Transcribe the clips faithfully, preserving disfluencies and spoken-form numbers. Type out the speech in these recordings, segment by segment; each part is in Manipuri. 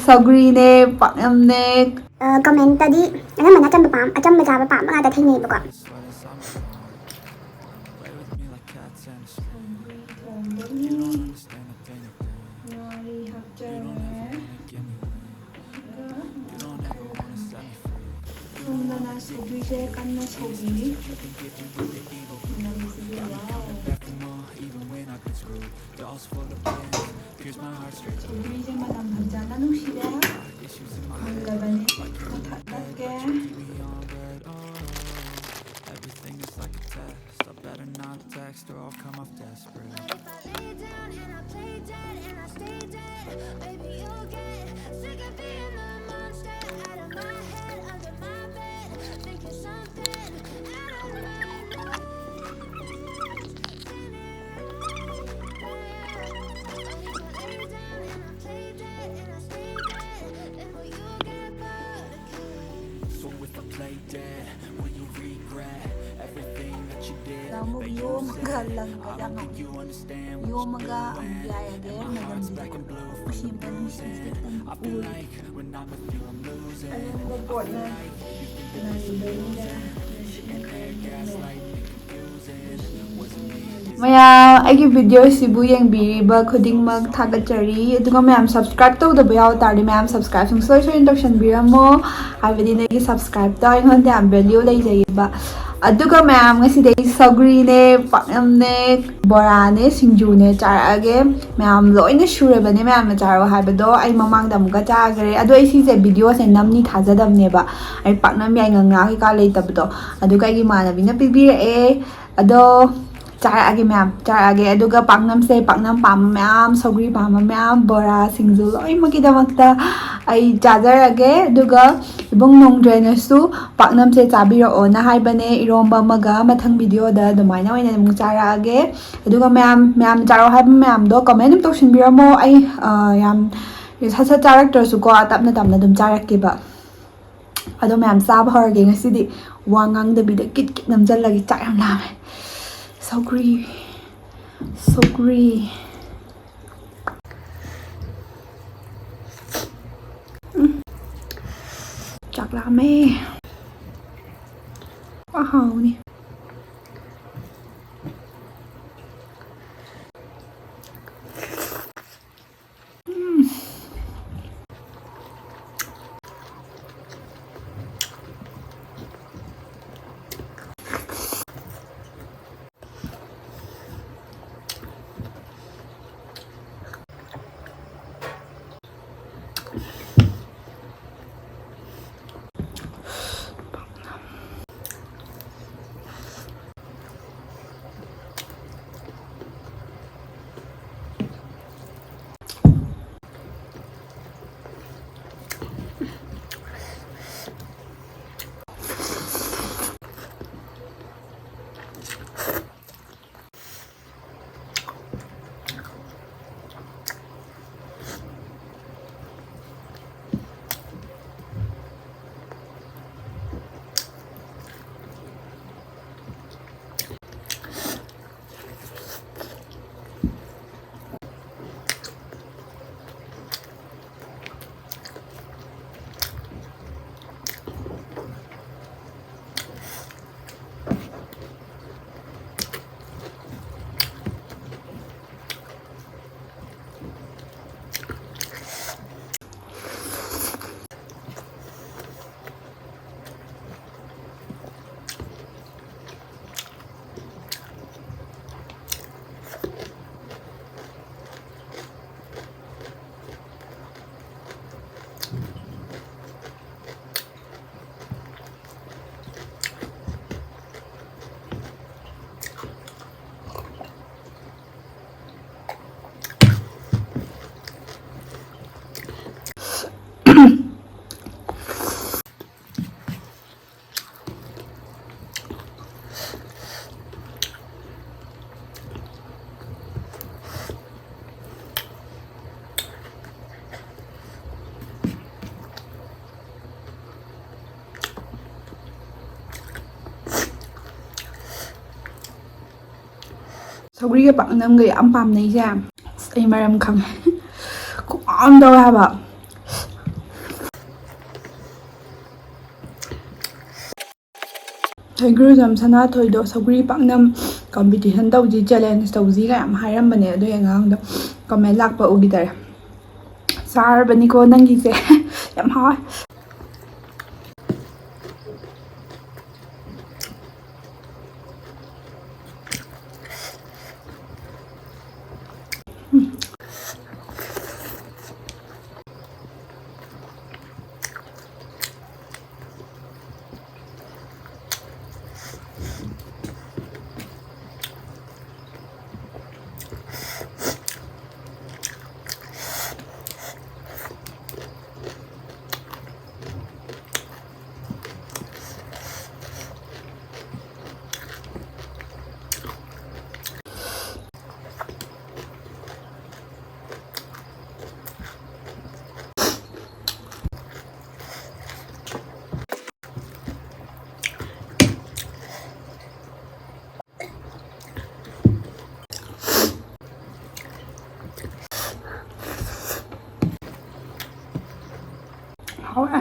ꯁꯧꯒ꯭ꯔꯤꯅꯦ, ꯄꯥꯛꯅꯝꯅꯦ꯫ ꯀꯃꯦꯟꯇꯗꯤ ꯑꯅꯝꯕꯅ ꯑꯆꯝꯕ ꯄꯥꯝ ꯑꯆꯝꯕ ꯆꯥꯕ ꯄꯥꯝꯕ ꯉꯥꯛꯇ ꯊꯦꯡꯅꯩꯕꯀꯣ꯫ ꯁꯧꯒ꯭ꯔꯤ ꯊꯣꯡꯗꯣꯏꯅꯤ꯫ ꯉꯥꯔꯤ ꯍꯥꯞꯆꯔꯦ꯫ ꯑꯗꯨꯒ ꯁꯣꯝꯗꯅ ꯁꯧꯒ꯭ꯔꯤꯁꯦ ꯀꯟꯅ ꯁꯧꯕꯤꯔꯤ꯫ ꯃꯅꯝꯁꯤꯗꯤ ꯋꯥꯎ! ꯁꯧꯒ꯭ꯔꯤꯁꯦ ꯃꯅꯝ ꯐꯖꯅ ꯅꯨꯡꯁꯤꯔꯦ꯫ ꯃꯨꯜꯂꯕꯅꯦ꯫ ꯃꯨꯊꯠꯂꯒꯦ꯫ ꯑꯃꯨꯛ ꯌꯣꯝꯃꯒ ꯂꯪꯒꯗꯕ꯫ ꯌꯣꯝꯃꯒ ꯑꯃꯨꯛ ꯌꯥꯏꯔꯒꯦ꯫ ꯃꯅꯝꯁꯤꯗ ꯈꯨꯁꯤ ꯑꯝꯇ ꯅꯨꯡꯁꯤꯁꯦ ꯈꯤꯇꯪ ꯎꯔꯦ꯫ ꯑꯗꯨꯒ ꯄꯣꯠꯅ ꯂꯩꯕꯅꯤꯗ꯫ ꯃꯌꯥꯝ, ꯑꯩꯒꯤ ꯚꯤꯗꯤꯑꯣꯁꯤꯕꯨ ꯌꯦꯡꯕꯤꯔꯤꯕ ꯈꯨꯗꯤꯡꯃꯛ ꯊꯥꯒꯠꯆꯔꯤ꯫ ꯑꯗꯨꯒ ꯃꯌꯥꯝ, ꯁꯕꯁꯀ꯭ꯔꯥꯏꯕ ꯇꯧꯗꯕ ꯌꯥꯎ ꯇꯥꯔꯗꯤ, ꯃꯌꯥꯝ, ꯁꯕꯁꯀ꯭ꯔꯥꯏꯕ ꯁꯨꯡꯁꯣꯏ ꯁꯣꯏꯗꯅ ꯇꯧꯁꯟꯕꯤꯔꯝꯃꯣ꯫ ꯍꯥꯏꯕꯗꯤ ꯅꯣꯏꯒꯤ ꯁꯕꯁꯀ꯭ꯔꯥꯏꯕꯇꯣ ꯑꯩꯉꯣꯟꯗ ꯌꯥꯝ ꯚꯦꯂ꯭ꯌꯨ ꯂꯩꯖꯩꯌꯦꯕ꯫ ꯑꯗꯨꯒ ꯃꯌꯥꯝ, ꯉꯁꯤꯗꯤ ꯑꯩ ꯁꯧꯒ꯭ꯔꯤꯅꯦ, ꯄꯥꯛꯅꯝꯅꯦ, ꯕꯣꯔꯥꯅꯦ, ꯁꯤꯡꯖꯨꯅꯦ ꯆꯥꯔꯛꯑꯒꯦ꯫ ꯃꯌꯥꯝ ꯂꯣꯏꯅ ꯁꯨꯔꯕꯅꯦ, ꯃꯌꯥꯝꯅ ꯆꯥꯔꯛꯑꯣ ꯍꯥꯏꯕꯗꯣ꯫ ꯑꯩ ꯃꯃꯥꯡꯗ ꯑꯃꯨꯛꯀ ꯆꯥꯈ꯭ꯔꯦ꯫ ꯑꯗꯣ ꯑꯩ ꯁꯤꯁꯦ ꯚꯤꯗꯤꯑꯣꯁꯦ ꯅꯝꯅꯤ ꯊꯥꯖꯗꯕꯅꯦꯕ꯫ ꯑꯩ ꯄꯥꯛꯅꯝ ꯌꯥꯏꯉꯪ ꯉꯥ ꯀꯩꯀꯥ ꯂꯩꯇꯕꯗꯣ꯫ ꯑꯗꯨꯒ ꯑꯩꯒꯤ ꯏꯃꯥꯟꯅꯕꯤꯅ ꯄꯤꯕꯤꯔꯛꯑꯦ꯫ ꯑꯗꯣ ꯆꯥꯔꯛꯑꯒꯦ ꯃꯌꯥꯝ, ꯆꯥꯔꯛꯑꯒꯦ꯫ ꯑꯗꯨꯒ ꯄꯥꯛꯅꯝꯁꯦ, ꯄꯥꯛꯅꯝ ꯄꯥꯝꯕ ꯃꯌꯥꯝ, ꯁꯧꯒ꯭ꯔꯤ ꯄꯥꯝꯕ ꯃꯌꯥꯝ, ꯕꯣꯔꯥ, ꯁꯤꯡꯖꯨ ꯂꯣꯏꯅꯃꯛꯀꯤꯗꯃꯛꯇ ꯑꯩ ꯆꯥꯖꯔꯒꯦ꯫ ꯑꯗꯨꯒ ꯏꯕꯨꯡ ꯅꯣꯡꯗ꯭ꯔꯦꯅꯁꯨ ꯄꯥꯛꯅꯝꯁꯦ ꯆꯥꯕꯤꯔꯛꯑꯣꯅ ꯍꯥꯏꯕꯅꯦ꯫ ꯏꯔꯣꯝꯕ ꯑꯃꯒ ꯃꯊꯪ ꯚꯤꯗꯤꯑꯣꯗ ꯑꯗꯨꯃꯥꯏꯅ ꯑꯣꯏꯅ ꯑꯃꯨꯛ ꯆꯥꯔꯛꯑꯒꯦ꯫ ꯑꯗꯨꯒ ꯃꯌꯥꯝ, ꯃꯌꯥꯝ ꯆꯥꯔꯛꯑꯣ ꯍꯥꯏꯕ ꯃꯌꯥꯝꯗꯣ ꯀꯃꯦꯟ ꯑꯗꯨꯝ ꯇꯧꯁꯤꯟꯕꯤꯔꯝꯃꯣ꯫ ꯑꯩ, ꯑ, ꯌꯥꯝ ꯁꯠ ꯁꯠ ꯆꯥꯔꯛꯇ꯭ꯔꯁꯨꯀꯣ, ꯇꯞꯅ ꯇꯞꯅ ꯑꯗꯨꯝ ꯆꯥꯔꯛꯀꯦꯕ꯫ ꯑꯗꯣ ꯃꯌꯥꯝ ꯆꯥꯕ ꯍꯧꯔꯒꯦ ꯉꯁꯤꯗꯤ꯫ ꯋꯥ ꯉꯥꯡꯗꯕꯤꯗ ꯀꯤꯠ ꯀꯤꯠ ꯅꯝꯖꯜꯂꯒꯦ꯫ ꯆꯥꯛ ꯌꯥꯝ ꯂꯥꯝꯃꯦ꯫ ꯁꯧꯒ꯭ꯔꯤ, ꯁꯧꯒ꯭ꯔꯤ꯫ ꯂꯥꯝꯃꯦ꯫ ꯑꯍꯥꯎꯅꯤ꯫ ꯁꯧꯒ꯭ꯔꯤꯒ ꯄꯥꯛꯅꯝꯒ ꯌꯥꯝ ꯄꯥꯝꯅꯩꯁꯦ꯫ ꯑꯁ, ꯑꯩ ꯃꯔꯝ ꯈꯪꯉꯦ꯫ ꯈꯨꯄꯥꯝ ꯇꯧꯋꯦ ꯍꯥꯏꯕ꯫ ꯁꯣꯏꯒ꯭ꯔꯨꯖꯝ ꯁꯅꯥꯊꯣꯏꯗꯣ ꯁꯧꯒ꯭ꯔꯤ ꯄꯥꯛꯅꯝ ꯀꯝꯄꯤꯇꯤꯁꯟ ꯇꯧꯁꯤ, ꯆꯦꯂꯦꯟꯖ ꯇꯧꯁꯤ ꯀꯥꯏ ꯌꯥꯝ ꯍꯥꯏꯔꯝꯕꯅꯦ, ꯑꯗꯨꯒꯤ ꯑꯉꯥꯡꯗꯣ ꯀꯃꯦꯟ ꯂꯥꯛꯄ ꯎꯈꯤꯗꯔꯦ꯫ ꯆꯥꯔꯕꯅꯤꯀꯣ ꯅꯪꯒꯤꯁꯦ꯫ ꯌꯥꯝ ꯍꯥꯎꯋꯦ꯫ ꯍꯥꯎꯋꯦ꯫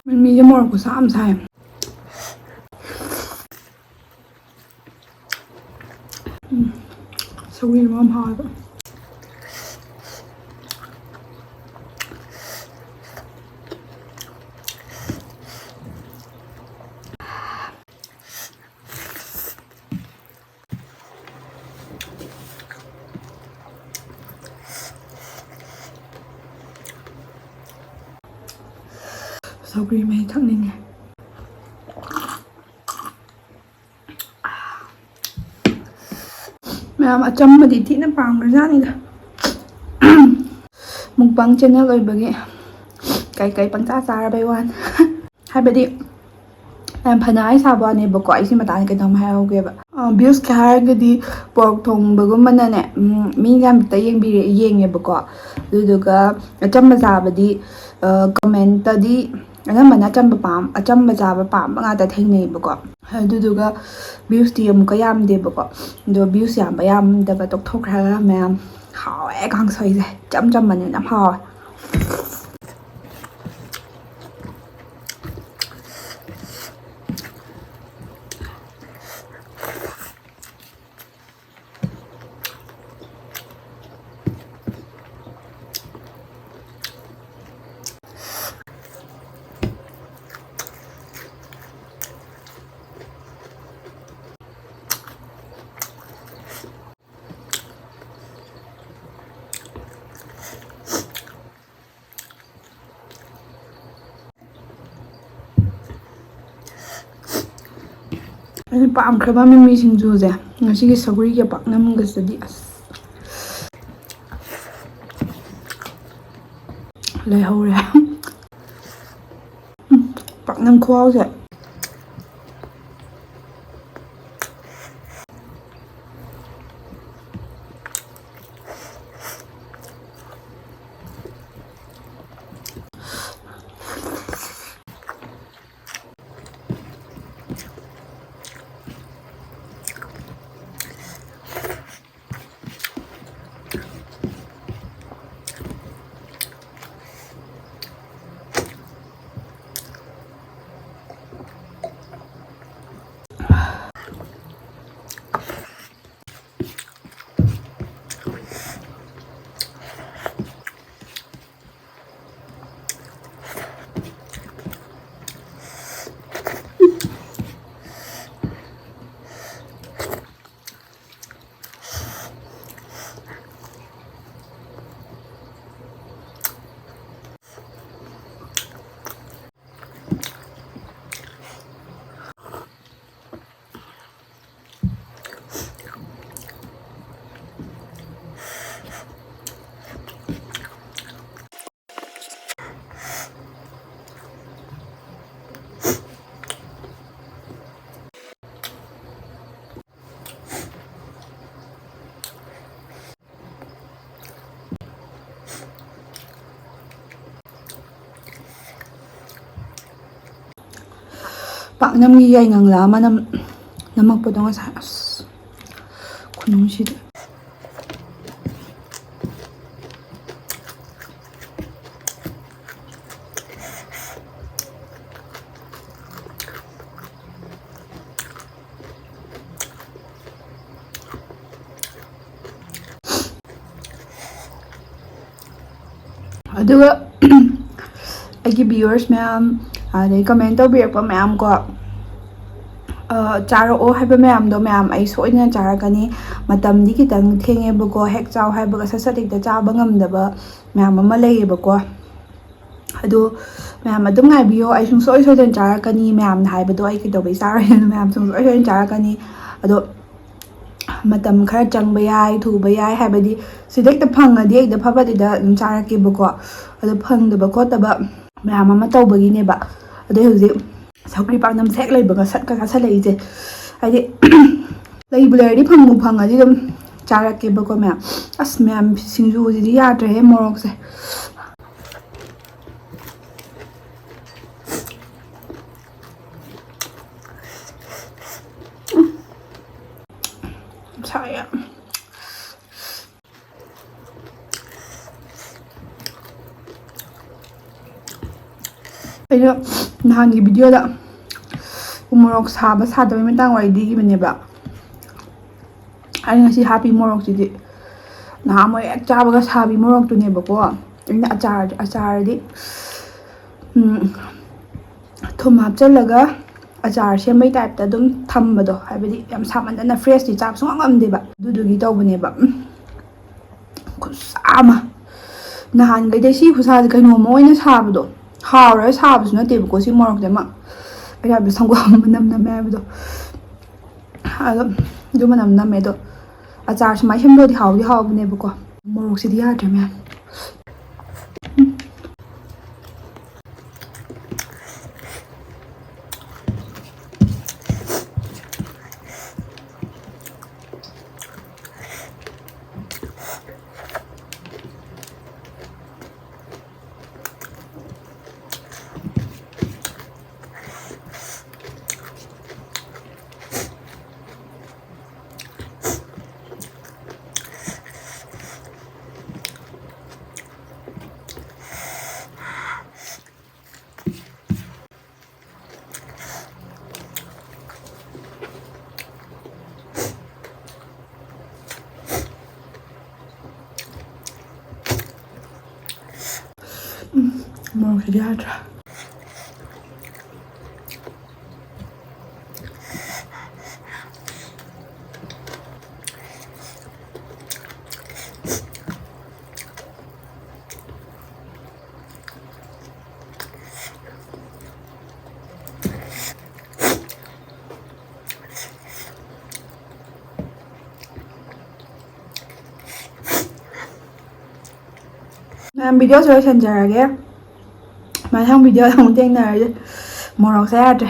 ꯃꯤꯃꯤꯁꯦ ꯃꯣꯔꯣꯛ ꯈꯨꯁꯥ ꯑꯃ ꯁꯥꯏ꯫ ꯎꯝ, ꯁꯧꯒ꯭ꯔꯤ ꯃꯔꯣꯝ ꯍꯥꯎꯋꯦꯕ꯫ ꯁꯧꯒ꯭ꯔꯤ ꯃꯍꯤ ꯊꯛꯅꯤꯡꯉꯦ꯫ ꯃꯌꯥꯝ ꯑꯆꯝꯕꯗꯤ ꯊꯤꯅ ꯄꯥꯝꯈ꯭ꯔꯖꯥꯠꯅꯤꯗ꯫ ꯃꯨꯛꯕꯥꯡ ꯆꯦꯅꯦꯜ ꯑꯣꯏꯕꯒꯤ ꯀꯩ ꯀꯩ ꯄꯪꯆꯥ ꯆꯥꯔꯕꯩ ꯋꯥꯅꯤ꯫ ꯍꯥꯏꯕꯗꯤ ꯌꯥꯝ ꯐꯅ ꯑꯩ ꯁꯥꯕ ꯋꯥꯅꯦꯕꯀꯣ, ꯑꯩ ꯁꯤ ꯃꯇꯥꯡꯗ ꯀꯩꯅꯣꯝ ꯍꯥꯏꯍꯧꯒꯦꯕ꯫ ꯚ꯭ꯌꯨꯁꯀꯤ ꯍꯥꯏꯔꯒꯗꯤ ꯄꯣꯔꯛ ꯊꯣꯡꯕꯒꯨꯝꯕꯅꯅꯦ, ꯎꯝ, ꯃꯤ ꯌꯥꯝꯇ ꯌꯦꯡꯕꯤꯔꯦ, ꯌꯦꯡꯉꯦꯕꯀꯣ꯫ ꯑꯗꯨꯗꯨꯒ ꯑꯆꯝꯕ ꯆꯥꯕꯗꯤ, ꯑ, ꯀꯃꯦꯟꯇꯗꯤ ꯑꯅꯝꯕꯅ ꯑꯆꯝꯕ ꯄꯥꯝ-, ꯑꯆꯝꯕ ꯆꯥꯕ ꯄꯥꯝꯕ ꯉꯥꯛꯇ ꯊꯦꯡꯅꯩꯌꯦꯕꯀꯣ꯫ ꯑꯗꯨꯗꯨꯒ ꯚ꯭ꯌꯨꯁꯇꯤ ꯑꯃꯨꯛꯀ ꯌꯥꯝꯗꯦꯕꯀꯣ꯫ ꯑꯗꯣ ꯚ꯭ꯌꯨꯁ ꯌꯥꯝꯕ ꯌꯥꯝꯗꯕ ꯇꯣꯛꯊꯣꯛꯈ꯭ꯔꯒ ꯃꯌꯥꯝ ꯍꯥꯎꯋꯦ ꯀꯥꯡꯁꯣꯏꯁꯦ, ꯏꯆꯝ ꯆꯝꯕꯅꯤꯅ ꯌꯥꯝ ꯍꯥꯎꯋꯦ꯫ ꯑꯩꯅ ꯄꯥꯝꯈ꯭ꯔꯕ ꯃꯤꯃꯤ ꯁꯤꯡꯖꯨꯁꯦ ꯉꯁꯤꯒꯤ ꯁꯧꯒ꯭ꯔꯤꯒ ꯄꯥꯛꯅꯝꯒꯁꯤꯗꯤ ꯑꯁ ꯂꯩꯍꯧꯔꯦ꯫ ꯎꯝ, ꯄꯥꯛꯅꯝ ꯈꯨꯍꯥꯎꯁꯦ꯫ ꯄꯥꯛꯅꯝꯒꯤ ꯌꯥꯏꯉꯪꯂꯥ ꯑꯃ ꯅꯝ-, ꯅꯝꯃꯛꯄꯗꯣ ꯉꯁꯥꯏ꯫ ꯑꯁ, ꯈꯨꯅꯨꯡꯁꯤꯗꯤ꯫ ꯑꯗꯨꯒ ꯑꯩꯒꯤ viewers ꯃꯌꯥꯝ, ꯑꯗꯩ comment ꯇꯧꯕꯤꯔꯛꯄ ꯃꯌꯥꯝ ꯀꯣ, ꯑ, ꯆꯥꯔꯛꯑꯣ ꯍꯥꯏꯕ ꯃꯌꯥꯝꯗꯣ, ꯃꯌꯥꯝ ꯑꯩ ꯁꯣꯏꯗꯅ ꯆꯥꯔꯛꯀꯅꯤ꯫ ꯃꯇꯝꯗꯤ ꯈꯤꯇꯪ ꯊꯦꯡꯉꯦꯕꯀꯣ, ꯍꯦꯛ ꯆꯥꯎ ꯍꯥꯏꯕꯒ ꯁꯠ ꯁꯠ ꯍꯦꯛꯇ ꯆꯥꯕ ꯉꯝꯗꯕ ꯃꯌꯥꯝ ꯑꯃ ꯂꯩꯌꯦꯕꯀꯣ꯫ ꯑꯗꯣ ꯃꯌꯥꯝ ꯑꯗꯨꯝ ꯉꯥꯏꯕꯤꯌꯣ, ꯑꯩ ꯁꯨꯡꯁꯣꯏ ꯁꯣꯏꯗꯅ ꯆꯥꯔꯛꯀꯅꯤ꯫ ꯃꯌꯥꯝꯅ ꯍꯥꯏꯕꯗꯣ ꯑꯩ ꯀꯩꯗꯧꯕꯩ ꯆꯥꯔꯣꯏꯗꯣꯏꯅꯣ? ꯃꯌꯥꯝ ꯁꯨꯡꯁꯣꯏ ꯁꯣꯏꯗꯅ ꯆꯥꯔꯛꯀꯅꯤ꯫ ꯑꯗꯣ ꯃꯇꯝ ꯈꯔ ꯆꯪꯕ ꯌꯥꯏ, ꯊꯨꯕ ꯌꯥꯏ, ꯍꯥꯏꯕꯗꯤ ꯁꯤꯗ ꯍꯦꯛꯇ ꯐꯪꯉꯗꯤ ꯍꯦꯛꯇ ꯐꯠ ꯐꯠ ꯍꯦꯛꯇ ꯑꯗꯨꯝ ꯆꯥꯔꯛꯀꯦꯕꯀꯣ꯫ ꯑꯗꯣ ꯐꯪꯗꯕ ꯈꯣꯠꯇꯕ ꯃꯌꯥꯝ ꯑꯃ ꯇꯧꯕꯒꯤꯅꯦꯕ꯫ ꯑꯗꯩ ꯍꯧꯖꯤꯛ ꯁꯧꯒ꯭ꯔꯤ ꯄꯥꯛꯅꯝꯁꯦ ꯍꯦꯛ ꯂꯩꯕꯒ ꯁꯠꯀ ꯆꯥꯁꯜꯂꯛꯏꯁꯦ꯫ ꯍꯥꯏꯗꯤ ꯂꯩꯕꯨ ꯂꯩꯔꯗꯤ, ꯐꯪꯕꯨ ꯐꯪꯉꯗꯤ ꯑꯗꯨꯝ ꯆꯥꯔꯛꯀꯦꯕꯀꯣ ꯃꯌꯥꯝ꯫ ꯑꯁ ꯃꯌꯥꯝ, ꯁꯤꯡꯖꯨꯁꯤꯗꯤ ꯌꯥꯗ꯭ꯔꯦꯍꯦ, ꯃꯣꯔꯣꯛꯁꯦ꯫ ꯁꯥꯏ ꯌꯥꯝ꯫ ꯑꯩꯅ ꯅꯍꯥꯟꯒꯤ video ꯗ ꯎꯃꯣꯔꯣꯛ ꯁꯥꯕ ꯁꯥꯗꯕꯩ ꯃꯇꯥꯡ ꯋꯥꯔꯤ ꯂꯤꯈꯤꯕꯅꯦꯕ꯫ ꯑꯩ ꯉꯁꯤ ꯍꯥꯞꯄꯤ ꯃꯣꯔꯣꯛꯁꯤꯗꯤ ꯅꯍꯥꯟꯃꯨꯛ ꯍꯦꯛ ꯆꯥꯕꯒ ꯁꯥꯕꯤ ꯃꯣꯔꯣꯛꯇꯨꯅꯦꯕꯀꯣ꯫ ꯑꯩꯅ ꯑꯆꯥꯔ, ꯑꯆꯥꯔꯗꯤ, ꯎꯝ, ꯊꯨꯝ ꯍꯥꯞꯆꯜꯂꯒ ꯑꯆꯥꯔ ꯁꯦꯝꯕꯩ type ꯇ ꯑꯗꯨꯝ ꯊꯝꯕꯗꯣ, ꯍꯥꯏꯕꯗꯤ ꯌꯥꯝ ꯁꯥꯃꯟꯗꯅ fresh ꯇꯤ ꯆꯥꯕ ꯁꯨꯡꯉꯝ ꯉꯝꯗꯦꯕ, ꯑꯗꯨꯗꯨꯒꯤ ꯇꯧꯕꯅꯦꯕ꯫ ꯎꯝ, ꯈꯨꯠꯁꯥ ꯑꯃ꯫ ꯅꯍꯥꯟꯈꯩꯗꯤ ꯁꯤ ꯈꯨꯠꯁꯥꯁꯦ ꯀꯩꯅꯣꯝꯃ ꯑꯣꯏꯅ ꯁꯥꯕꯗꯣ, ꯍꯥꯎꯔꯒ ꯁꯥꯕꯁꯨ ꯅꯠꯇꯦꯕꯀꯣ ꯁꯤ ꯃꯣꯔꯣꯛꯁꯦ꯫ ꯑꯃ ꯀꯩ ꯍꯥꯏꯕ, ꯁꯪꯒꯣꯝ ꯃꯅꯝ ꯅꯝꯃꯦ ꯍꯥꯏꯕꯗꯣ꯫ ꯑꯗꯣ ꯑꯗꯨ ꯃꯅꯝ ꯅꯝꯃꯦ꯫ ꯑꯗꯣ ꯑꯆꯥꯔ ꯁꯨꯃꯥꯏꯅ ꯁꯦꯝꯗꯣꯛꯑꯗꯤ ꯍꯥꯎꯗꯤ ꯍꯥꯎꯕꯅꯦꯕꯀꯣ꯫ ꯃꯣꯔꯣꯛꯁꯤꯗꯤ ꯌꯥꯗ꯭ꯔꯦ ꯃꯌꯥꯝ꯫ ꯌꯥꯗ꯭ꯔꯥ? ꯃꯌꯥꯝ, videoꯁꯦ ꯂꯣꯏꯁꯤꯟꯖꯔꯒꯦ꯫ ꯃꯊꯪ videoꯗ ꯑꯃꯨꯛ ꯊꯦꯡꯅꯔꯁꯦ꯫ ꯃꯣꯔꯣꯛꯁꯦ ꯌꯥꯗ꯭ꯔꯦ꯫